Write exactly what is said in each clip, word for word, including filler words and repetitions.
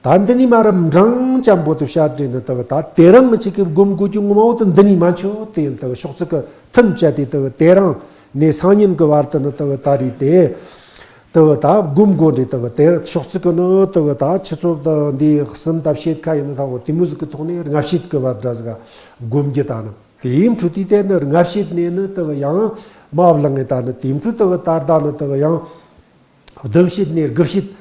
ད་འདི་ནས་མར་འབྲིང་ཅན་པོ་དེ་བཤད་དྲན་ནི་དག་ད་དེ་རིང་ང་ཅིག་གི་སྒོམ་དགོས་རྒྱུ་ངོ་མ་བོ་དེ་འདི་ནས་མ་འཆོལ་དེ་ཡིན་དག་ཕྱོགས་གཅིག་གི་ཐུན་བཅད་དེ་དག་དེ་རིང་ནས་སང་ཉིན་གི་བར་དུ་ནི་དག་ད་རེས་དེ་དག་ད་སྒོམ་དགོས་འདྲ་དག་དེ་ཕྱོགས་གཅིག་གི་ནི་དག་ད་ཆུ་ཚོད་འདི་གསུམ་དང་ཕྱེད་ཀ་ཡིན་ནི་ད་འོ་དེ་མོ་ཟིག་གི་ཐོག་ནས་ལྔ་ཕྱེད་གི་བར་འདྲ་ཟིག་སྒོམ་རྒྱུ་ད་ནི། དེའི་འཕྲོ་དེ་དེ་ནི་ལྔ་བཤད་ནས་ནི་དག་ཡང་མ་བླངས་ངེ་ད་ནི་དེའི་འཕྲོ་དག་ད་ལྟ་ནི་དག་ཡང་བདུན་བཤད་ནས་དགུ་བཤད་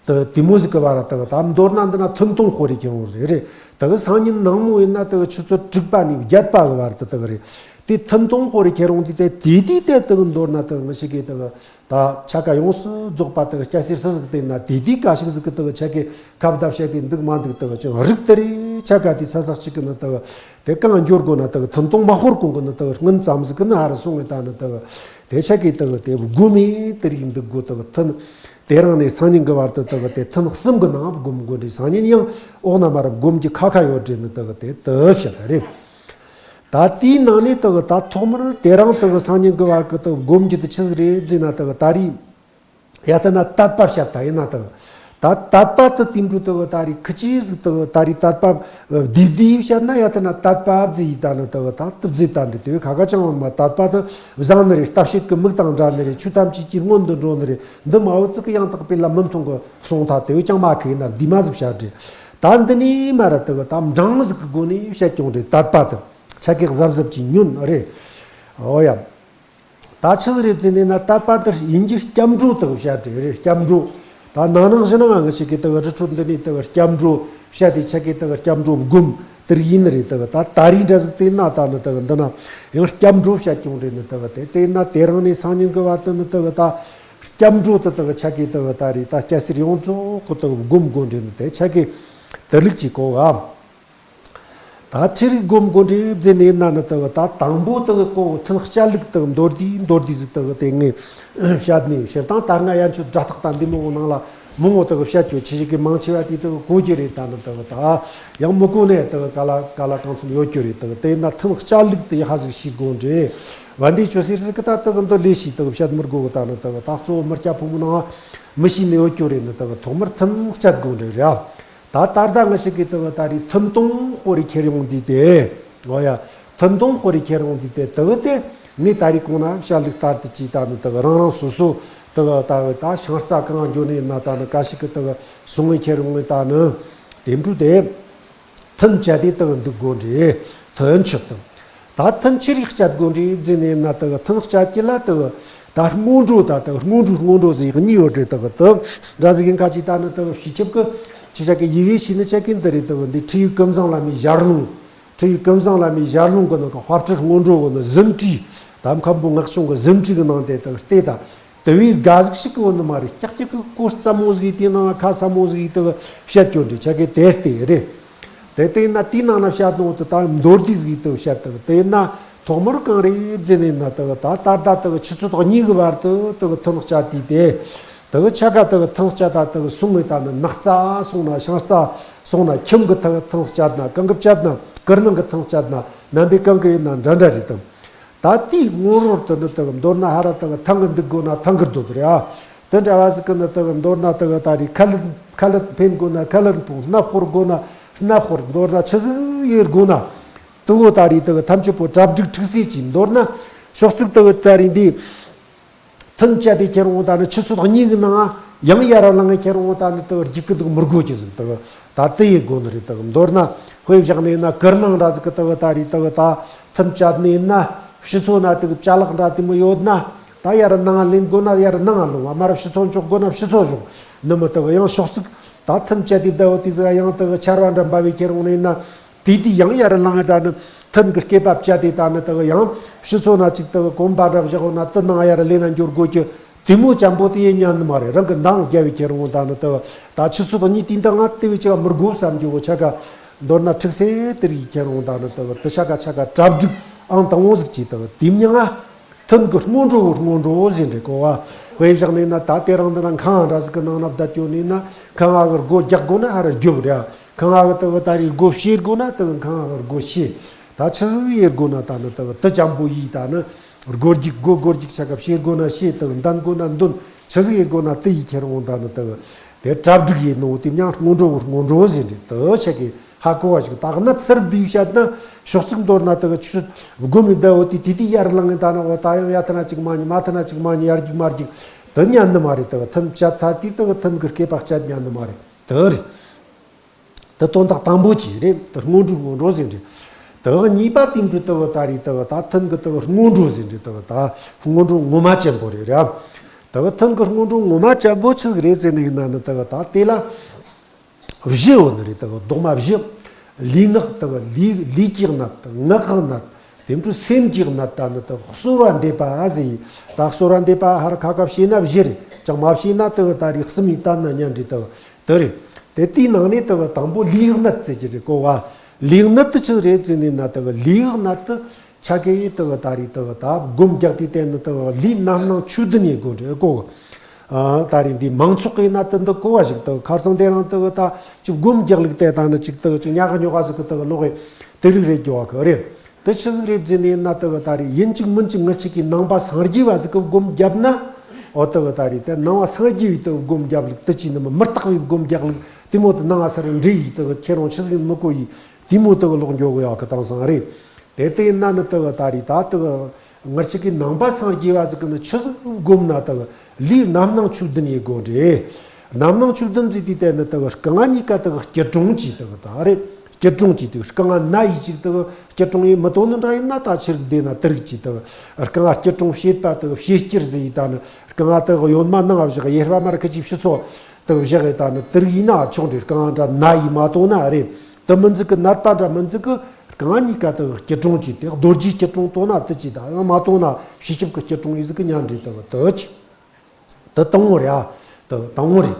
དུ་དེ་མོ་ཟིག་གི་བར་དག་ད་མདོར་ན་འདི་ན་ཐུན་གཏོང་ཁོ་རེ་ཁྱེར་འོང་རེད་རེད། དག་སང་ཉིན་ནངས་མོ་ཡིན་ན་དག་ཆུ་ཚོད་དྲུག་པ་ནས་བརྒྱད་པ་གི་བར་དུ་དག་རེད། དེ་ཐུན་གཏོང་ཁོ་རེ་ཁྱེར་འོང་དེ་དེ་དེ་དེ་དེ་དག་མདོར་ན་དག་ང་ཞིག་གིས་དག་ད་ཆ་ག་ཡོངས་སུ་རྫོགས་པ་དག་སྐྱ་སེར་སུ་ཟིག་དེ་ན་དེ་དེ་ག་ཞིག་ཟིག་གི་དག་ཆ་གི་ཁ་བརྡ་བཤད་དེ་འདུག་མ་འདུག་དག་ཅིག་རིགས་དེ་རེད། ཆ་ག་དེ་ས་ས་གཅིག་གི་ནི་དག་དེ་གང་འགྱུར་དགོས་ན་དག་ཐུན་གཏོང་མ་ཤོར་གོང་གི་ནི་དག་སྔོན་ཙམ་ཟིག་གི་ནི་ཧ་ར་སོང་ངེ་ད་ནི་དག་དེ་ཆ་གི་དག་དེ་སྒོམ་མེ་དེ་རིགས་འདུག་དགོས་དག་ཐུན་དེ་རིང་ནས་སང་ཉིན་གི་བར་དུ་དག་དེ་ཐུན་གསུམ་གི་ནང་སྒོམ་དགོས་འདྲ། སང་ཉིན་ཡང་འོག་ན་མར་སྒོམ་གྱི་ཁ་ཁ་ཡོད་འདྲ་ནི་དག་དེ་དུ་བཤད་པ་རེད། ད་དེའི་ནང་ནས་དག་ད་ཐོག་མར་དེ་རིང་དག་སང་ཉིན་གི་བར་གི་དག་སྒོམ་རྒྱུ་དེ་ཆི་ཟིག་རེད་ཟེར་ན་དག་ད་རེས་ཡ་ད་ན་དད་པ་བཤད་ད་ཡིན་ན་དག་ད་དད་པ་དེ་དེ་འཕྲོ་དག་ད་རེས་ཁི་ཅི་ཟིག་དག་ད་རེས་དད་པ་བདེ་བདེ་བཤད་ན་ཡ་ད་ན་དད་པ་བཟི་ཡི་ད་ནི་དག་ད་དུ་བཟི་ད་འདི་དེ་བས་ཁ་ཁ་ཅང་བོ་མ་དད་པ་དེ་བཟང་ནི་རེད། ལྟ་བྱེད་ཀྱི་མིག་དང་འདྲ་ནི་རེད། ཆོས་ཐམས་ཅད་ཀྱི་སྔོན་དུ་འགྲོ་ནི་རེད། འདི་མ་བོ་ཙི་གི་ཡང་དག་པའི་ལམ་མི་མཐོང་གི་གསུང་ཐ་དེ་བས་ཅང་མ་ཁི་ཡིན་ན་བདེ་མ་ཟིག་བཤད་རེད། ད་འདི་ནས་མ་ར་དག་ད་འབྲིང་ཟིག་གི་སྒོ་ནས་བཤད་ཀྱང་རེད། དད་པ་དེ་ཆ་གི་གཟབ་གཟབ་ཀྱི་ཉོན་རེད། ཨོ་ཡ། ད་ཆི་ཟིག་རེད་ཟེར་ནས་ན་དད་པ་འདི་ཡིན་གྱི་སྐྱབས་འགྲོ་དག་བཤད་དེ་རེད། སྐྱབས་འགྲོ། ད་ནང་ནང་བཞིན་ང་ང་ཞིག་གིས་དག་རི་ཁྲོད་འདི་ནས་དག་སྐྱབས་འགྲོ་བཤད་དེ་ཆ་གིས་དག་སྐྱབས་འགྲོ་སྒོམ་དེར་ཡིན་རེད། དག་ད་ད་རེས་འདྲ་ཟིག་དེ་ན་ད་ནི་དག་འདི་ན་ཡང་སྐྱབས་འགྲོ་བཤད་ཀྱང་རེད། ནི་དག་དེ་དེ་ན་དེ་རིང་ནས་སང་ཉིན་གི་བར་དུ་ནི་དག་ད་སྐྱབས་འགྲོ་དེ་དག་ཆ་གིས་དག་ད་རེས་ད་སྐྱ་སེར་ཡོངས་རྫོགས་ཁོ་དག་སྒོམ་དགོས་རེད། ནི་དེ་ཆ་གིས་དེ་ལུགས་ཀྱི་གོ་བ། ད་ཆི་རིགས་སྒོམ་དགོས་འདྲ་ཟེར་ནས་ན་ནི་དག་ད་དང་པོ་དག་གོ་ཐུན་བཅད་ལུགས་དག་མདོར་བསྡུས་མདོར་བསྡུས་ཟིག་དག་དེ་ངས་བཤད་ནས་སྤྱིར་བཏང་ད་སྔ་ཡན་ཆོད་སྒྲ་ཐག་ད་འདི་མོ་ནང་ལ་མང་བོ་དག་བཤད་རྒྱུ་ཆེ་ཞིག་གི་མང་ཆེ་བ་དེ་དག་གོ་རྒྱུ་རེད། ད་ནི་དག་ད་ཡང་མི་གོ་ནས་དག་ག་ལ་ག་ལ་གང་འཚམ་ཡོད་རྒྱུ་རེད། དག་དེ་ན་ཐུན་བཅད་ལུགས་དེ་ཧ་ཟིག་ཤེས་དགོས་འདྲ། བན་དེ་ཆོས་ཟེར་ཟིག་གི་ད་དག་འདི་ལས་ཤེས་དག་བཤད་མི་དགོས་གི། ད་ནི་དག་ད་གཙོ་བོ་མི་སྐྱ་ཕོ་མོ་ནང་མི་ཤེས་ནས་ཡོད་རྒྱུ་རེད། ནི་དག་ཐོག་མར་ཐུན་བཅད་དགོས་འདྲ་རེད། ད་ད་ལྟ་ང་ཞིག་གིས་དེ་བ་ད་རེས་ཐུན་གཏོང་དཔོ་རིགས་ཁྱེར་ཡོང་དུས་དེ། འོ་ཡ། ཐུན་གཏོང་དཔོ་རིགས་ཁྱེར་ཡོང་དུས་དེ་དེ་བ་དེ་ངས་ད་རེས་གོང་ན་བཤད་ལུགས་ལྟར་དུ་ཅིག་ད་ནི་དེ་བ་རང་རང་སོ་སོ་དེ་བ་ད་བ་ད་ཤིང་རྩ་གང་འགྱོ་ནས་ན་ད་ནི་ག་ཞིག་གི་དེ་བ་སོང་ངས་ཁྱེར་ཡོང་ངས་ད་ནི་དེ་འཕྲོ་དེ་ཐུན་བཅད་དེ་དེ་བ་འདུག་དགོས་འདྲ། ཐུན་ཆོད་དང་། ད་ཐུན་ཆི་རིགས་བཅད་དགོས་འདྲ་ཟེར་ནས་ན་དེ་བ་ཐུན་བཅད་ཀྱི་ལ་དེ་བ་ད་སྔོན་འགྲོ་ད་དེ་བ་སྔོན་འགྲོ་སྔོན་འགྲོ་ཟེར་གཉིས་ཡོད་རེད། དེ་བ་དེ་འདྲ་ཟིག་ཡིན་ཁ་ཅིག་ད་ནི་དེ་བ་སྤྱི་ཁྱབ་ཀྱི་ཆི་ཆ་གི་ཡི་གེ་ཤེས་ནི་ཆ་གི་འདི་རེད། དེ་བ་འདི་ཁྲིད་ཡིག་ཀུན་བཟང་བླ་མའི་ཞལ་ལུང་། ཁྲིད་ཡིག་ཀུན་བཟང་བླ་མའི་ཞལ་ལུང་གི་ནང་གི་དཔལ་ཁྲིད་སྔོན་འགྲོ་གི་ནི་གཟིམ་ཁྲིད་དམ་མཁན་པོ་ངག་ཆུང་གི་གཟིམ་ཁྲིད་གི་ནང་དེ་དེ་བ་བལྟས་ད། དེ་བས་དགའ་ཟིག་ཞིག་གི་བོ་ནི་མ་རེད། ཀྱག་ཀྱག་གི་གོ་རྩ་མོ་ཟིག་ཡིས་དེ་ནང་ལ་ཁ་ས་མོ་ཟིག་ཡིས་དེ་བཤད་རྒྱུ་འདྲ་ཆ་གི་དེ་ལྟས་རེད། དེ་ལྟས་ན་དེའི་ནང་ན་བཤད་ནོ་དེ་ད་མདོར་བསྡུས་ཟིག་ཡིས་དེ་བཤད་དེ་དེ་ན་ཐོག་མར་གང་རེད་ཟེར་ནས་ན་དེ་ད་ད་ལྟ་དེ་ཆུ་ཚོད་གཉིས་གི་བར་དུ་དེ་ཐུན་བཅད་དུས་དེ་དེ་ཆ་ག་དེ་ཐུན་བཅད་ད་དེ་སོང་ངས་ད་ནི་ནགས་རྩ་སོང་ན་ཤིང་རྩ་སོང་ན་ཁྱིམ་གི་ཐུན་ཐུན་བཅད་ན་གང་གི་བཅད་ན་གུར་ནང་གི་ཐུན་བཅད་ན་ནམ་པའི་གང་གི་ཡིན་ན་འདྲ་འདྲ་རེད་དམ། ད་དེའི་སྔོན་རོལ་དུ་ནི་དག་མདོར་ན་ཧ་ར་དག་ཐང་གི་འདུག་དགོས་ན་ཐང་གི་འདུག་རེད་ཨ། དེ་འདྲ་བ་ཟིག་གི་ནི་དག་མདོར་ན་དག་ད་རེས་ཁ་ལུད་ཁ་ལུད་འཕེན་དགོས་ན་ཁ་ལུད་འཕུང་། སྣ་ཕོར་དགོས་ན་སྣ་ཕོར། མདོར་ན་ཆི་ཟིག་ཡེད་དགོས་ན་དུ་བོ་ད་རེས་དག་ཐམས་ཅད་པོ་གྲ་སྒྲིག་ཁྲིག་སེ་གྱིས། མདོར་ན་ཕྱོགས་གཅིག་དག་ད་རེས་འདི་ཐུན་བཅད་དེ་ཁྱེར་འོང་ད་ནི་ཆུ་ཚོད་གཉིས་གི་ནང་ཡང་ཡར་ལངས་ངེ་ཁྱེར་འོང་ད་ནི་དག་རྒྱུག་གི་འདུག་མི་དགོས་ཀྱི་ཟིན་དག་ད་དེ་ཡེད་དགོས་ནི་རེད། དག་མདོར་ན་དཔེ་བཞག་ནས་ན་གུར་ནང་འདྲ་ཟིག་གི་དག་ད་རེས་དག་ད་ཐུན་བཅད་ནས་ན་ཕྱི་ཚོ་ན་དག་ཅ་ལག་འདྲ་དེ་མོ་ཡོད་ན་ད་ཡར་ནང་ལེན་དགོས་ན་ཡར་ནང་ལོང་བ། མར་ཕྱི་ཚོ་འཇོག་དགོས་ན་ཕྱི་ཚོ་འཇོག་ནི་མི་དག་ཡང་ཕྱོགས་གཅིག་ད་ཐུན་བཅད་དེ་བསྡད་ཡོད་དུས་ཟིག་ཡང་དག་ཆར་བ་འདྲ་འབབ་བས་ཁྱེར་འོང་ནས་ན། དེ་དུས་ཡང་ཡར་ལངས་ད་ནི་ཐུན་གྱི་སྐེད་པ་བཅད་དེ་ད་ནི་དག་ཡང་ཕྱི་ཚོ་ན་ཅིག་དག་གོམ་པ་འདྲ་བཞག་ཡོད་ན་དེ་ནང་ཡར་ལེན་ན་འགྱོ་དགོས་ཀྱི་དེ་མོ་ཅན་པོ་དེ་ཡེད་ཉན་ནི་མ་རེད། རང་གི་འདང་རྒྱབ་བས་ཁྱེར་འོང་ད་ནི་དག་ད་ཆུ་ཚོད་གཉིས་དེ་འདང་ང་དེ་བས་ཅིག་མི་དགོས་བསམ་རྒྱུ་བོ་ཆ་ག་མདོར་ན་ཁྲིག་སེ་དེ་རིགས་ཁྱེར་འོང་ད་ནི་དག་དེ་ཆ་ག་ཆ་ག་གྲ་སྒྲིག་ཨང་དང་པོ་ཟིག་བྱས། དག་དེ་མྱིང་ང་ཐུན་གྱི་སྔོན་འགྲོ་སྔོན་འགྲོ་ཟེར་འདྲ་གོ་བ། དཔེ་བཞག་ནས་ན་ད་དེ་རིང་འདི་ན་ཁང་བ་འདྲ་ཟིག་གི་ནང་ན་བསྡད་ཡོད་ནས་ན་ཁང་བ་གི་སྒོ་རྒྱག་དགོས་ན་ཧ་ར་རྒྱུག་རེད། ཁང་བ་གི་དག་ད་རེས་སྒོ་ཕྱེ་དགོས་ན་དག་ཁང་བ་གི་སྒོ་ཕྱེ། ད་ཆི་ཟིག་ཡེད་དགོས་ན་ད་ནི་དག་དེ་ཅན་པོ་ཡེད། ད་ནི་སྒོ་རྒྱུག་སྒོ་སྒོ་རྒྱུག་ཆ་ག་ཕྱེ་དགོས་ན་ཕྱེ། དག་འདོན་དགོས་ན་འདོན། ཆི་ཟིག་ཡེད་དགོས་ན་དེ་ཡེད་ཁྱེར་འོང་ད་ནི་དག་ དེ་གྲ་སྒྲིག་ཡིན་ནོ་དེ་མྱང་སྔོན་འགྲོ་སྔོན་འགྲོ་ཟེར་འདྲ་དུ་ཆེ་གི་ཧ་གོ་བ་ཞིག་ད་གནད་སར་བསྡུས་བཤད་ན་ཕྱོགས་གཅིག་མདོར་ན་དུ་ཆུ་སྒོམ་མི་བདའ་འོ་དེ་དེ་དེ་ཡར་ལངས་ད་ན་འོ་ད་ཡང་ཡ་ཐ་ན་ཅིག་མ་ཉི་མ་ཐ་ན་ཅིག་མ་ཉི་ཡར་རྒྱུག་མར་རྒྱུག་དུ་ཉན་ནི་མ་རེད། དུ་ཐུན་བཅད་ཚ་དེ་དུ་ཐུན་གི་སྐེད་པ་བཅད་ཉན་ནི་མ་རེད། དུ་རེད། དུ་དོན་དག་དང་པོ་ཅིག་རེད། དུ་སྔོན་འགྲོ་སྔོན་འགྲོ་ཟེར་འདྲ། དུ་གཉིས་པ་དེ་འདྲ་དུ་ད་རེད། དུ་ད་ཐུན་གི་དུ་སྔོན་འགྲོ་ཟེར་འདྲ། དུ་ད་སྔོན་འགྲོ་ངོ་མ་ཅན་པོ་རེད་ར། དུ་ཐུན་གི་སྔོན་འགྲོ་ངོ་མ་ཅན་པོ་ཆི་ཟིག་རེད་ཟེར་ནི་ཡིན་ན་ནི་དུ་ད་དེ་ལ་བཞི་ཡོད་ནི་རེད། དུ་རྡོག་མ་བཞི། ལུས་ངག་དུ་ལུས་ལུས་ཀྱི་གནད། ངག་གི་གནད། དེ་འཕྲོ་སེམས་ཀྱི་གནད། ད་ནི་དུ་གསོལ་བ་འདེབས་པ་ཟེར། ད་གསོལ་བ་འདེབས་པ་ཧར་ཁ་ཁ་བྱས་ན་བཞི་རེད། ཅང་མ་བྱས་ན་དུ་ད་རེད་གསུམ་ཡིན། ད་ནི་ཉན་འདྲ་དུ་དུ་རེད། དེ་དེའི་ནང་ནས་དུ་དང་པོ་ལུས་གནད་ཟེར་གྱི་རེད་གོ་བ། ལུས་གནད་དུ་ཆི་རེད་ཟེར་ནས་ན་དུ་ལུས་གནད་དུ་ཆ་གེ་ཡི་དུ་ད་རེད། དུ་ད་སྒོམ་རྒྱག་དུས་དེ་ནི་དུ་ལུས་རྣམ་སྣང་ཆོས་བདུན་ཡིན་དགོས་འདྲ་གོ། ད་རེད་འདི་མང་ཚོགས་ཀྱི་ནང་དུ་འདི་གོ་བ་ཞིག་དུ་ཁར་སང་དེ་རང་དུ་ད་ཅིག་སྒོམ་རྒྱག་ལུགས་དེ་དང་ནི་ཅིག་དུ་ཅིག་ཉག་ཉོག་ཟིག་གི་དུ་ལོག་གི་དེ་རིགས་རེད་རྒྱུ་བ་གི་རེད། དུ་ཆི་ཟིག་རེད་ཟེར་ནས་ན་དུ་ད་རེད་ཡིན་གཅིག་མིན་གཅིག་ངར་གཅིག་གི་ནང་པ་སངས་རྒྱས་བ་ཟིག་གི་སྒོམ་རྒྱབ་ན། འོ་དུ་ད་རེད་དེ་ནང་པ་སངས་རྒྱས་བའི་དུ་སྒོམ་རྒྱབ་ལུགས་དུ་ཅི་ནི་མི་རྟག་པའི་སྒོམ་རྒྱག་ལུགས་དེ་མོ་དུ་ནང་ང་སར་འདྲེ་ཡིས་དུ་ཁྱེད་རང་ཆི་ཟིག་མི་གོ་ཡིས་དེ་མོ་དུ་ལོག་འགྱོ་གི་ཡོད་གི་དེང་སང་རེད། དེ་ལྟ་ཡིན་ན་ནི་དུ་ད་རེད་ད་དུ་ངར་གཅིག་གི་ནང་པ་སངས་རྒྱས་བ་ཟིག་གི་ནི་ཆི་ཟིག་སྒོམ་ན་དུ་ལུས་རྣམ་སྣང་ཆོས་བདུན་ཡིན་དགོས་འདྲ། རྣམ་སྣང་ཆོས་བདུན་ཟིག་དེ་ལྟ་ནི་དུ་རྐང་གཉིས་ཀ་དུ་སྐྱིལ་ཀྲུང་གཅིག་དུ་ད་རེད། སྐྱིལ་ཀྲུང་གཅིག་དུ་རྐང་ན་ཡིས་གཅིག་དུ་སྐྱིལ་ཀྲུང་ཡིན་མི་དོ་ནི་འདྲ་ཡིན་ན་ད་ཆི་རིགས་བསྡད་ན་དུ་རིགས་གཅིག་དུ་རྐང་སྐྱིལ་ཀྲུང་བྱེད་པ་དུ་བྱེད་སྐྱིལ་ཟིག་ཡིས་ད་ནི་རྐང་དུ་གཡོན་མ་ནང་བཞག་གཡས་པ་མར་ཁ་ཅིག་ཕྱི་སོ་དུ་བཞག་ཡིས་ད་ནི་དུ་རིགས་ཡིན་ན་ཆོག་འདྲ། རྐང་འདྲ་ན་ཡིས་མ་དོ་ན་རེད། དུ་མི་འཛུགས་གི་ནད་པ་འདྲ་མི་འཛུགས་གི་རྐང་གཉིས་ཀ་དུ་སྐྱིལ་ཀྲུང་གཅིག་དེ་རྡོ་རྗེའི་སྐྱིལ་ཀྲུང་དོ་ན་དུ་གཅིག་ད་ཡང་མ་དོ་ན་ཕྱི་ཞབས་ཀྱི་སྐྱིལ་ཀྲུང་ཡིས་ཟིག་གི་ཉན་འདྲ་དུ་དུ་གཅིག་དུ་དང་བོ་རེད་ཨ། དུ་དང་བོ་རེད།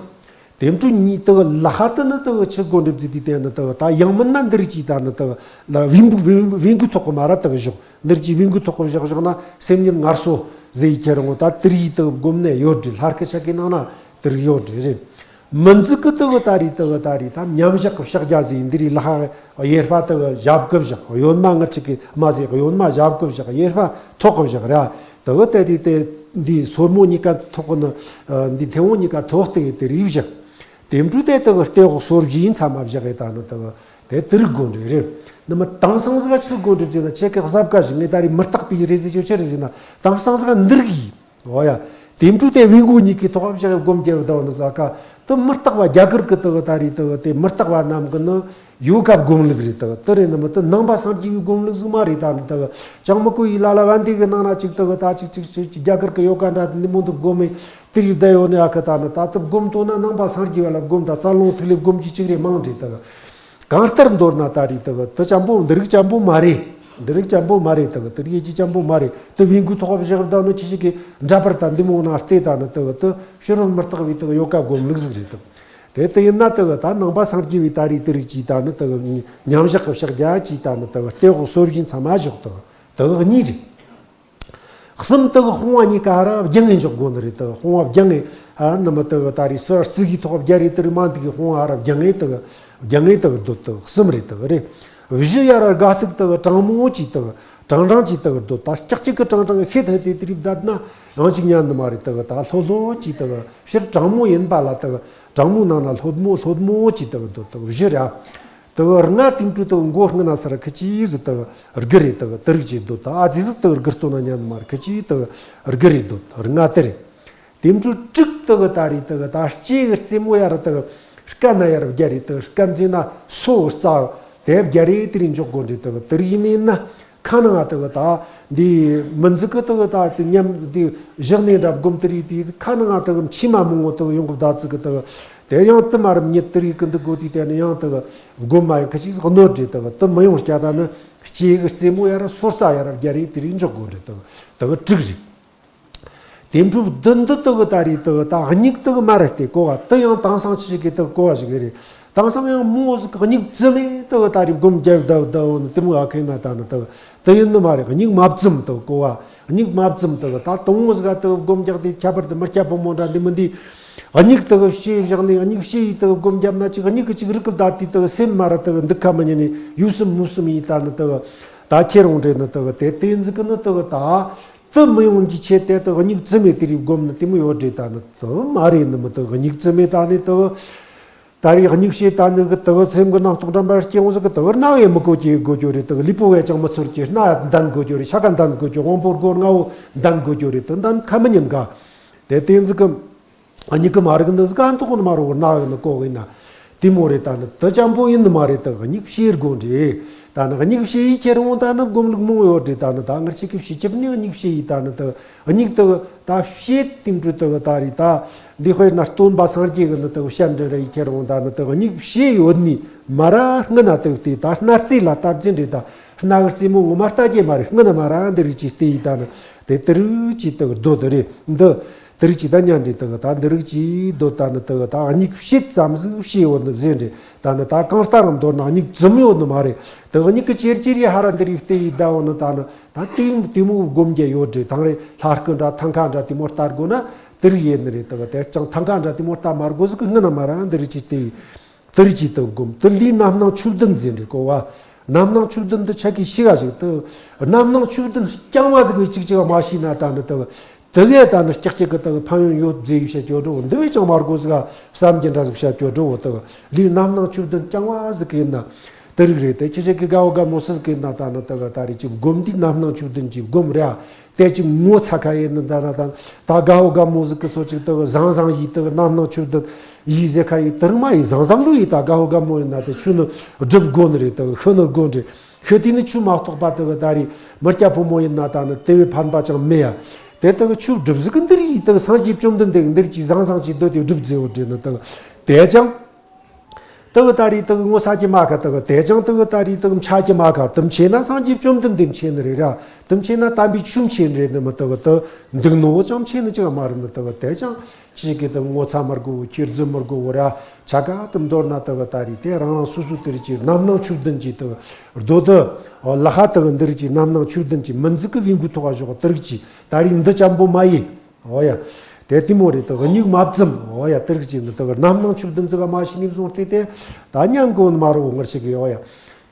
དེ་འཕྲོ་གཉིས་དུ་ལ་ཧ་དུ་ནི་དུ་ཆི་དགོས་འདྲ་ཟིག་དེ་དེ་ནི་དུ་ད་ཡང་མིན་ན་འདི་རིགས་གཅིག་ད་ནི་དུ་ལ་བེ་འགུ་བེ་འགུ་ཐོག་གི་མ་ར་དུ་བཞག་འདི་རིགས་གཅིག་བེ་འགུ་ཐོག་གི་བཞག་བཞག་ན་སེམས་ཉིད་ངལ་གསོ་ཟེར་ཡི་ཁྱེར་འོང་ད་དུ་རིགས་དུ་སྒོམ་ནས་ཡོད་འདྲ། ལྷར་ཁི་ཆ་གི་ནང་ན་དུ་རིགས་ཡོད་འདྲ་རེད། མི་འཛུགས་གི་དུ་གི་ད་རེད་དུ་གི་ད་རེད་ད་མཉམ་བཞག་གི་ཕྱག་རྒྱ་ཟིག་འདི་རེད། ལ་ཧ་གཡས་པ་དུ་གི་ཞབས་གི་བཞག་གཡོན་མ་ངར་གཅིག་གི་མ་ཟིག་གཡོན་མ་ཞབས་གི་བཞག་གཡས་པ་ཐོག་གི་བཞག་ར། དུ་གི་དེ་རེད་དེ་འདི་སོར་མོ་གཉིས་ཀ་ཐོག་གི་ནི་འདི་མཐེ་བོང་གཉིས་ཀ་ཐོག་དེ་དེ་རེད་བཞག་དེ་འཕྲོ་དེ་དུ་གི་ལྟེ་འོག་སོར་བཞི་ཡིན་ཚང་མ་བཞག་གི་ད་ནི་དུ་གི་དེ་དུ་རིགས་དགོས་འདྲ་རེད། ནི་མི་དེང་སང་ཟིག་ཆི་དགོས་འདྲ་ཟེར་ན་ཁྱེད་ཀྱི་གཟབ་ག་ཞིག་ངས་ད་རེད་མི་རྟག་པའི་རེད་ཟེར་ཆོག་ཆི་རེད་ཟེར་ན་དེང་སང་ཟིག་འདི་རིགས་ཡིན། འོ་ཡ། དེ་འཕྲོ་དེ་བེ་འགུ་གཉིས་ཀྱི་ཐོག་བཞག་སྒོམ་རྒྱབ་ད་འོ་ནི་ཟ་ཀ་དུ་མི་རྟག་པ་རྒྱ་གར་གི་དུ་ད་རེད་དུ་དེ་མི་རྟག་པ་རྣམས་ཀྱི་ནི་ཡོ་ག་སྒོམ་ལུགས་རེད། དུ་དུ་རེད་ནི་མི་དུ་ནང་པ་སངས་རྒྱས་པའི་སྒོམ་ལུགས་ཟིག་མ་རེད། ད་ནི་དུ་ཅང་མི་གོ་ཡི་ལ་ལ་བན་དེ་གི་ནང་ན་ཅིག་དུ་ད་ཅིག་ཅིག་ཅིག་རྒྱ་གར་གི་ཡོ་ག་འདྲ་དེ་འདི་མོ་འདུག་སྒོམ་མེ་དེ་རིགས་བསྡད་ཡོད་ནི་ཨ་ཁ་ད་ནི་ད་དུ་སྒོམ་ཐོག་ན་ནང་པ་སངས་རྒྱས་པ་ལ་སྒོམ་ད་རྩ་རླུང་ཐིག་ལེ་སྒོམ་གྱི་ཅིག་རེད་མང་འདྲ་དུ། གང་ལྟར་མདོར་ན་ད་རེད་དུ་དུ་ཅམ་པོ་འདི་རིགས་ཅམ་པོ་མ་རེད། འདི་རིགས་ཅམ་པོ་མ་རེད་དུ་དུ་རིགས་ཀྱི་ཅམ་པོ་མ་རེད་དུ་བེ་འགུ་ཐོག་བཞག་ད་ནོ་ཁྱི་ཞིག་གི་འདྲ་པར་ད་འདི་མོ་ན་ལྟས་ད་ནི་དུ་དུ་ཕྱི་རོལ་མི་རྟག་པའི་དུ་ཡོ་ག་སྒོམ་ལུགས་ཟིག་རེད་དུ། དེ་དུ་ཡིན་ན་དུ་ད་ནང་པ་སངས་རྒྱས་པའི་ད་རེད་དུ་རིགས་ཀྱི་ད་ནི་དུ་མཉམ་བཞག་གི་ཕྱག་རྒྱ་ཀྱི་ད་ནི་དུ་ལྟེ་འོག་སོར་བཞི་ཚང་མ་བཞག་དུ་དུ་གཉིས་རེད། གསུམ་དུ་དཔུང་བ་གཉིས་ཀ་ར་བརྒྱང་ངེ་འཇོག་དགོས་ནི་རེད། དུ་དཔུང་བ་བརྒྱང་ངེ་ཨ་ནི་མི་དུ་ད་རེས་སུ་རྩི་གི་ཐོག་བརྒྱ་རེ་དུ་རེ་མ་འདི་གི་དཔུང་བ་ར་བརྒྱང་ངེ་དུ་བརྒྱང་ངེ་དུ་སྡོད་དུ་གསུམ་རེད་དུ་རེད། བཞི་ཡ་ར་དགའ་སུག་དུ་གྲང་མོ་ཅིག་དུ་གྲང་གྲང་ཅིག་དུ་སྡོད་ད་སྐྱག་གཅིག་གི་གྲང་གྲང་ཤེད་ཐད་དེ་དུ་རིབ་བསྡད་ན་ཡང་ཅིག་ཉན་ནི་མ་རེད། དུ་ད་ལྷོད་ལྷོད་ཅིག་དུ་ཕྱིར་གྲང་མོ་ཡིན་པ་ལ་དུ་གྲང་མོ་ནང་ན་ལྷོད་མོ་ལྷོད་མོ་ཅིག་དུ་སྡོད་དུ་བཞི་ར། དུ་ལྔ་དེང་དུས་དུ་མགོ་སྔུན་ན་སར་ཁི་ཅི་ཟི་དུ་དགུ་རེ་དུ་དུ་རིགས་ཀྱི་སྡོད་དུ་ཨ་ཙི་ཟི་དུ་དགུ་སྟོན་ན་ཉན་མར་ཁི་ཅི་དུ་དགུ་རེ་སྡོད་ལྔ་དེ་རེད། དེང་དུས་དྲུག་དུ་ད་རེས་དུ་ད་ལྕེ་གི་རྩེ་མོ་ཡར་དུ་སྐད་ན་ཡར་བརྒྱ་རེ་དུ་སྐད་འཛིན་ན་སོ་རྩ་དེ་བརྒྱ་རེ་དེ་རིང་འཇོག་དགོས་འདྲེ་དུ་དུ་རིགས་ནས་ན། ཁ་ནང་ང་དུ་གི་ད་འདི་མི་འཛུགས་གི་དུ་གི་ད་དུ་མཉམ་འདི་བཞག་ནས་འདྲ་སྒོམ་དུ་རིགས་དེ་ཁ་ནང་ང་དུ་གི་མཆི་མ་མང་བོ་དུ་གི་ཡོང་གི་ད་ཙི་གི་དུ་གི་དེ་ཡང་དུ་མ་རུ་ཉིད་དུ་རིགས་གི་འདུག་དགོས་དུས་དེ་ནི་ཡང་དུ་གི་སྒོམ་མ་ཡང་ཁ་ཅིག་གནོད་འདྲེ་དུ་གི་དུ་མི་ཡོང་སྐྱ་ད་ནི་ལྕེ་གི་རྩེ་མོ་ཡར་སོ་རྩ་ཡར་བརྒྱ་རེ་དེ་རིགས་འཇོག་དགོས་འདྲེ་དུ་གི་དུ་གི་དྲུག་རེད། དེ་འཕྲོ་བདུན་འདི་དུ་གི་ད་རེས་དུ་གི་ད་སྙིགས་དུ་གི་མ་རེད་དེ་གོ་བ་དུ་ཡང་དེང་སང་ཆི་ཞིག་གི་དུ་གོ་བ་ཞིག་གི་རེད། དེང་སང་ཡང་མོ་ཟིག་གི་སྙིགས་བཙུམ་མེད་དུ་གི་ད་རེས་སྒོམ་རྒྱབ་ད་ད་འོ་ནི་དེ་མོ་ཨ་ཁེ་ན་ད་ནི་དུ་དུ་ཡིན་ནི་མ་རེད། སྙིགས་མ་བཙུམ་དུ་གོ་བ་སྙིགས་མ་བཙུམ་དུ་གི་ད་དུང་མོ་ཟིག་ག་དུ་གི་སྒོམ་རྒྱག་དེ་ཁྱད་པར་དུ་མི་སྐྱ་ཕོ་མོ་འདྲ་འདི་མི་འདི་སྙིགས་དུ་གི་ཕྱེ་བཞག་ནས་སྙིགས་ཕྱེ་ཡི་དུ་གི་སྒོམ་རྒྱབ་ན་ཅིག་སྙིགས་གི་ཅིག་རིག་གི་ད་དེ་དུ་གི་སེམས་མ་ར་དུ་གི་འདུག་ཁ་མི་ཉན་ནས་ཡུལ་སུམ་མུ་སུམ་ཡི་ད་ནི་དུ་གི་ད་ཁྱེད་རང་འདྲེ་ནི་དུ་གི་དེ་དེ་ཟིག་གི་ནི་དུ་གི་ད། དུ་མི་ཡོང་གི་ཆེད་དེ་དུ་སྙིགས་རྫི་མེད་དེ་རིགས་བསྒོམ་ནི་དེ་མོ་ཡོད་རེད། ད་ནི་དུ་མ་རེད་ནི་མི་དུ་སྙིགས་རྫི་མེད་ད་ནི་དུ། ད་རེས་སྙིགས་བྱེད་ད་ནི་གི་དུ་སེམས་གི་རྣམ་རྟོག་འདྲ་འབར་སྐྱེ་འོང་ཟིག་གི་དུ་སྣ་ཡེ་མི་གོ་གི་དགོས་རྒྱུ་རེད། དུ་ལུས་པོ་བས་ཀྱང་མི་ཚོར་གི་སྣ་འདན་དགོས་རྒྱུ་རེད། ཤ་ཀ་འདན་དགོས་རྒྱུ། དབང་པོ་སྒོ་ལྔ་བོ་འདན་དགོས་རྒྱུ་རེད། དུ་འདན་ཁ་མི་ཉན་ག་དེ་དེ་ཟིག་གི་སྙིགས་གི་མ་རིག་འདི་ཟིག་ག་འདུག་ནི་མ་རུ་སྣ་ཡེ་ནི་གོ་གི་ན། དེ་མོ་རེད། ད་ནི་དུ་ཅམ་པོ་ཡིན་ནི་མ་རེད། དུ་སྙིགས་བྱེད་དགོས་འདྲེ། ད་ནི་སྙིགས་བྱེད་ཡི་ཁྱེར་འོང་ད་ནི་སྒོམ་ལུགས་མང་ཡོད་རེད། ད་ནི་ད་ངར་ཆེ་གི་བྱེད་ཁྱབ་ནི་སྙིགས་བྱེད་ཡི་ད་ནི་དུ་སྙིགས་དུ་ད་བྱེད་དེ་འབྲུ་དུ་ད་རེད། ད་འདི་དཔེར་ན་སྟོན་པ་སངས་རྒྱས་གི་ནི་དུ་བཤད་འདྲ་རེ་ཡི་ཁྱེར་འོང་ད་ནི་དུ་སྙིགས་བྱེད་ཡོད་ནི་མ་ར་སྔ་ན་དུ་དེ་ད་སྣ་རྩེ་ལ་ལྟ་བྱེད་འདྲེ། ད་སྣ་གི་རྩེ་མོ་ངོ་མ་ལྟ་རྒྱུ་མ་རེད། སྔ་ན་མ་ར་འདི་རིགས་ཀྱི་སྟེ་ཡི་ད་ནི་དེ་དུ་རུ་ཅི་དུ་རྡོ་དུ་རེད་འདི། དེ་རིགས་ཀྱི་ད་ཉན་འདྲེ་དག་ད་འདི་རིགས་ཀྱི་འདོད་ད་ནི་དག་ད་སྙིགས་བྱེད་ཙམ་ཟིག་བྱས་ཡོད་ནི་ཟེར་འདྲེ། ད་ནི་ད་གང་ལྟར་རམ་མདོར་ན་སྙིགས་ཙམ་ཡོད་ནི་མ་རེད། དག་སྙིགས་ཀྱི་ཅེར་ཅེར་ཡི་ཧ་ར་འདི་རིགས་བལྟས་ཡི་ད་འོ་ནི་ད་ནི་ད་དེ་དེ་མོ་སྒོམ་རྒྱུ་ཡོད་འདྲེ། ཐང་རེ་ལྷ་སྐུ་འདྲ་ཐང་ཁ་འདྲ་དེ་མོ་ལྟ་དགོས་ན་དེ་རིགས་ཡིན་ནི་རེད། དག་དེར་ཀྱང་ཐང་ཁ་འདྲ་དེ་མོ་ལྟ་མ་དགོས་ཟིག་གི་སྔ་ན་མ་ར་འདི་རིགས་ཀྱི་བལྟས་ཡི། དེ་རིགས་ཀྱི་དག་སྒོམ་དེ་ལུས་རྣམ་སྣང་ཆོས་བདུན་ཟེར་འདྲེ་གོ་བ། རྣམ་སྣང་ཆོས་བདུན་འདི་ཆ་གི་ཤི་ག་ཞིག་དུ། རྣམ་སྣང་ཆོས་བདུན་རྐྱང་བ་ཟིག་གི་ཅིག་ཅིག་མ་ཤེས་ན་ད་ནི་དུ། དུ་གས་ད་ནི་ཀྱག་ཀྱག་གི་དུ་ཕན་ཡོན་ཡོད་ཟེར་བཤད་རྒྱུ་འགྲོ། འདི་བས་ཀྱང་མ་དགོས་ཟིག་ག་བསམ་གྱི་འདྲ་ཟིག་བཤད་རྒྱུ་འགྲོ་དུ། ལུས་རྣམ་སྣང་ཆོས་བདུན་རྐྱང་བ་ཟིག་གི་ཡིན་ན། དུ་རིག་རེད་དེ་ཁྱེད་ཅག་གི་དགའ་བོ་དགའ་མོ་སུ་ཟིག་གི་ཡིན་ན་ད་ནི་དུ་ག་ད་རེ་ཅིག་སྒོམ་འདི་རྣམ་སྣང་ཆོས་བདུན་གྱི་སྒོམ་རེད། དེ་ཅིག་ངོ་ཚ་ཁ་ཡིན་ནི་ད་ན་ད་ད་དགའ་བོ་དགའ་མོ་ཟིག་གི་སོ་ཅིག་དུ་བཟང་བཟང་ཡིས་དུ་རྣམ་སྣང་ཆོས་བདུན་ཡིས་ཟེར་ཁ་ཡིས་དུ་རིང་མ་ཡིས་བཟང་བཟང་ལུ་ཡིས་ད་དགའ་བོ་དགའ་མོ་ཡིན་ན་དེ་ཆུ་ནི་སྒྲུབ་དགོ་ནི་རེད། དུ་ཤི་ནི་དགོ་ནི་རེད། ཤི་དུས་ནི་ཆུ་མ་གཏོགས་པ་དུ་གི་ད་རེས་མི་སྐྱ་ཕོ་མོ་ཡིན་ན་ད་ནི་དེ་བས་ཕན་པ་ཅང་མེད་ཡ། དེ་དུ་གི་ཆུ་སྒྲུབ་ཟིག་གི་འདིར་ཡིས་དུ་སངས་རྒྱས་བཅོམ་ལྡན་འདས་འདིར་གྱིས་བཟང་བཟང་ཅིག་འདོད་དེ་སྒྲུབ་མཛད་འོ་དྲེ་ནི་དུ་གི་དེ་ཅང་དུ་གི་ད་རེས་དུ་གི་ངོ་ཚ་གི་མ་ཁ་དུ་གི་དེ་ཅང་དུ་གི་ད་རེས་དུ་གི་མཆག་གི་མ་ཁ་དུ་མཆེ་ན་སངས་རྒྱས་བཅོམ་ལྡན་འདས་མཆེ་ནི་རེད་ར། དུ་མཆེ་ན་དམ་པའི་ཆོས་མཆེ་ནི་རེད་ནི་མི་དུ་གི་དུ་འདུག་ནོ་ཅང་མཆེ་ནི་ཅང་མ་རེད་ནི་དུ་གི་དེ་ཅང་ཅིག་གི་དུ་ངོ་ཚ་མི་དགོ་ཁྱེར་རྫུན་མི་དགོ་ར། ཆ་ག་དུ་མདོར་ན་དུ་གི་ད་རེས་དེ་རང་རང་སོ་སོ་དུ་རེ་ཅིག་རྣམ་སྣང་ཆོས་བདུན་གྱི་དུ་རྡོ་དུ་ལ་ཧ་དུ་གི་འདི་རེ་ཅིག་རྣམ་སྣང་ཆོས་བདུན་གྱི་མི་འཛུགས་གི་བིང་གུ་ཐོག་ག་ཞོག་དུ་རིག་ཅིག་ད་རེས་འདི་ཅམ་པོ་མ་ཡིན། འོ་ཡ། དེ་དེ་མོ་རེད། དུ་སྙིགས་མ་བཙུམ། འོ་ཡ། དུ་རིག་ཅིག་ནི་དུ་གི་རྣམ་སྣང་ཆོས་བདུན་ཟིག་ག་མ་ཤི་ནི་བཟུང་སྟེ་དེ་ད་ཉན་གོ་ནི་མ་རོ་ངར་ཞིག་གི་འོ་ཡ།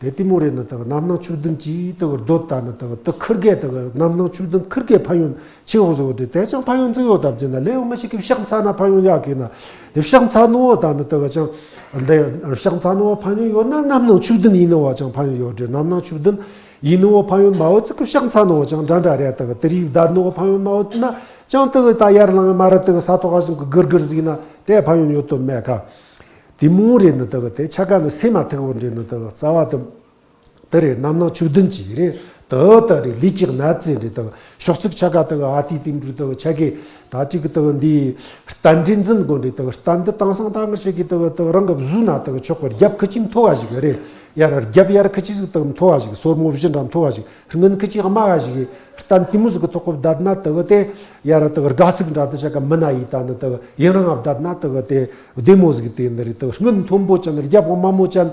དེ་དེ་མོ་རེད་ནི་དག་རྣམ་སྣང་ཆོས་བདུན་གྱིས་དག་རྡོ་ད་ནི་དག་དུ་ཁིར་གེ་དག་རྣམ་སྣང་ཆོས་བདུན་ཁིར་གེ་ཕན་ཡོན་ཆེ་བོ་བཟོ་དེ་དེ་ཅང་ཕན་ཡོན་ཟིག་ཡོད་དམ་ཟེར་ན་ལེའུ་མི་ཞིག་གིས་ཕྱག་འཚལ་ན་ཕན་ཡོན་ཡག་གི་ན་དེ་ཕྱག་འཚལ་ནོ་ད་ནི་དག་ཅང་འདི་ཕྱག་འཚལ་ནོ་ཕན་ཡོན་ཡོད་ན་རྣམ་སྣང་ཆོས་བདུན་ཡིན་ནོ་བ་ཅང་ཕན་ཡོན་ཡོད་དེ་རྣམ་སྣང་ཆོས་བདུན་ཡིན་ནོ་ཕན་ཡོན་མ་ཡོད་ཙི་གི་ཕྱག་འཚལ་ནོ་ཅང་འདྲ་འདྲ་རེད། དག་དེ་རིགས་བདར་ནོ་ཕན་ཡོན་མ་ཡོད་ན་ཅང་དག་ད་ཡར་ལངས་མ་ར་དག་ས་ཐོག་ག་བཞིན་གི་གིར་གིར་ཟིག་ན་དེ་ཕན་ཡོན་ཡོད་དོ་མེད་ཀ། དེ་མོ་རེད་ནི་དག་དེ་ཆ་ག་ནི་སེམས་མ་ཐག་བོ་འདྲེ་ནི་དག་རྩ་བ་དུ། དེ་རེད། རྣམ་སྣང་ཆོས་བདུན་གྱི་རེད། དུ་དུ་རེད། ལུས་ཀྱི་གནད་ཚེ་རེད། དུ་ཤོག་ཚིག་ཆ་ག་དུ་ཨ་ཏི་ཏིང་འབྲུ་དུ་ཆ་གི་ད་ཅིག་དུ་འདི་རྟ་འདྲེ་འཛིན་དགོ་འདྲེ་དུ་རྟ་འདི་དང་སང་ད་ངི་ཆ་གི་དུ་དུ་རང་གི་བཟོས་ན་དུ་ཆོག་གི་རྒྱབ་ཁི་ཅིག་མཐོ་བ་ཞིག་རེད། ཡར་རྒྱབ་ཡར་ཁི་ཅིག་ཟིག་དུ་མཐོ་བ་ཞིག་སོར་མོ་བཞི་འདྲ་མཐོ་བ་ཞིག་སྔོན་ཁི་ཅིག་དམའ་བ་ཞིག་རྟ་འདི་མོ་ཟིག་གི་ཐོག་གི་བསྡད་ན་དུ་དེ་ཡར་དུ་དགའ་ཚིག་འདྲ་དུ་ཆ་ག་མི་ན་ཡི་ད་ནི་དུ་ཡིན་རང་ང་བསྡད་ན་དུ་དེ་བདེ་མོ་ཟིག་དེ་ནི་རེད། དུ་སྔོན་མཐོན་པོ་ཅན་རྒྱབ་དམའ་མོ་ཅན།